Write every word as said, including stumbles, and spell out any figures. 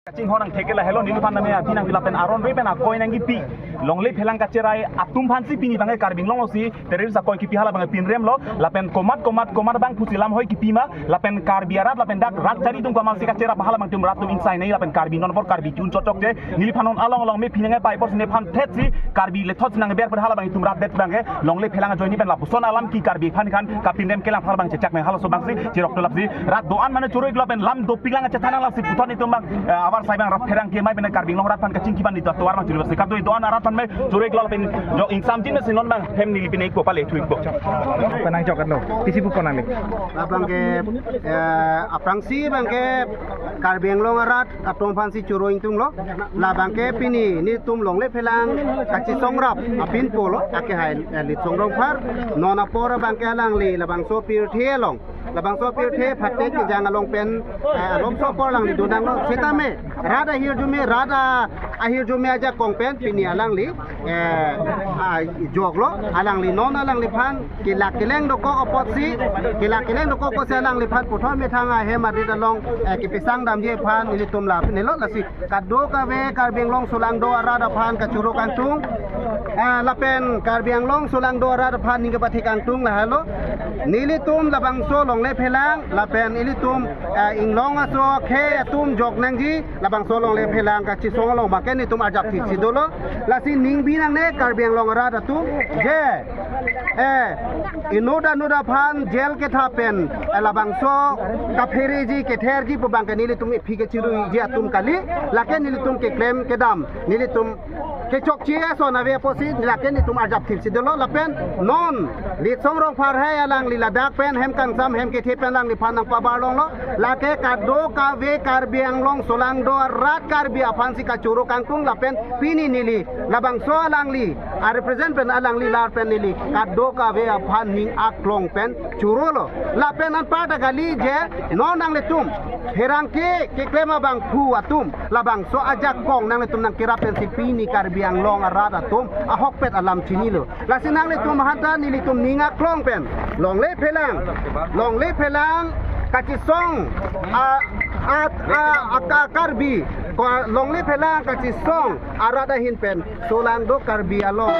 Kachinghon angthek ke lahelo, neliphan name aphi nangpi lapen aron ri pen akoi nangkipi, longle phelang kacherai atum aphansi pini abangke Karbi Anglong alongsi terrorist akoi kipi hala abangke pinrem lo, lapen komat komat komat abang pusi lam hoi kipi ma, lapen Karbi arat lapen dak rat chari atum kamalsi kacherap hala abang atum rat atum ingsai nai lapen Karbi non apor Karbi chun chotok je, neliphan non along along me phinang e pai apor si nephan thet si Karbi lethot si nangber pen hala abang atum rat det abangke longle phelang ajoine pen lapuson alam ke Karbi aphan khan kapinrem kelang hala abang chechak me halaso abangsi chirok tulap si rat do-an mane choro-ik lo pen lam dopik lang chethan lang si puthot itum abang, eh, abar sai abang rat pherang ke mai pen Karbi Anglong rat aphan kachingki abang itum atovar abang chirok si kado do-an arat aphan me choro-ik lo pen jo ingsam jin me si non abang hem neli pine ikpo pale thu ikpo. Penang jok lo. Pisi pu ponang le. Labangke, eh, aphrangsi abangke Karbi Anglong arat atum aphansi choro ingtung lo. Labangke pini netum longle phelang kachisong rap apin pulo, akehai, eh, Litsong Rongphar. Non apor abangke alangli labangso pirthe along, labangso pirthe phatek kejang along pen, eh, alomso apor alangli donang lo. Setame rat ahirjume, rat a-, ahirjume ajakong pen pini alangli, eh, a, jok lo, alangli non alangliphan kelak keleng dokok apotsi, kelak keleng dokok apotsi alangliphan puthot methang ahem arit along, eh, kepesang damji aphan nelitum la pine lo. Lasi kadokave Karbi Anglong solangdo arat aphan kachoro kangtung, ah, lapen Karbi Anglong solangdo arat aphan ning kepathe kangtung lahelo. Nelitum labangso longle phelang lapen ilitum, ah, inglong aso khei atum jok nangji, labangso longle phelang kachisong along abangke netum arjap thip si dolo. Lasi ning bi nangne Karbi Anglong arat atum je, eh, inut anut aphan jail ketha pen, eh, labangso kaphereji ketherji pu abangke nelitum iphi kechiruiji atum kali, lake nelitum keklem kedam, nelitum kechokche ason ave apotsi lake netum arjap thip si dolo. Lapen non Litsong Rongphar hai alangli ladak pen hem kangsam hem kethe pen alangliphan nangpabar longlo. Lake kadokave Karbi Anglong solangdo arat Karbi aphansi kachoro kangtung lapen pini neli labangso alangli a-represent pen alangli lar pen neli kadokave aphan ning aklong pen choro lo. Lapen anparta kali je non nanglitum pherangke keklem abangphu atum labangso ajakong nanglitum nangkerap pensi pini Karbi Anglong arat atum ahokpet alam chinilo. Lasi nanglitum aphanta nelitum ning aklong pen longle phelang, longle phelang kachisong a, a, a, a, Karbi, ko-, longle phelang kachisong arat ahin pen solangdo Karbi along.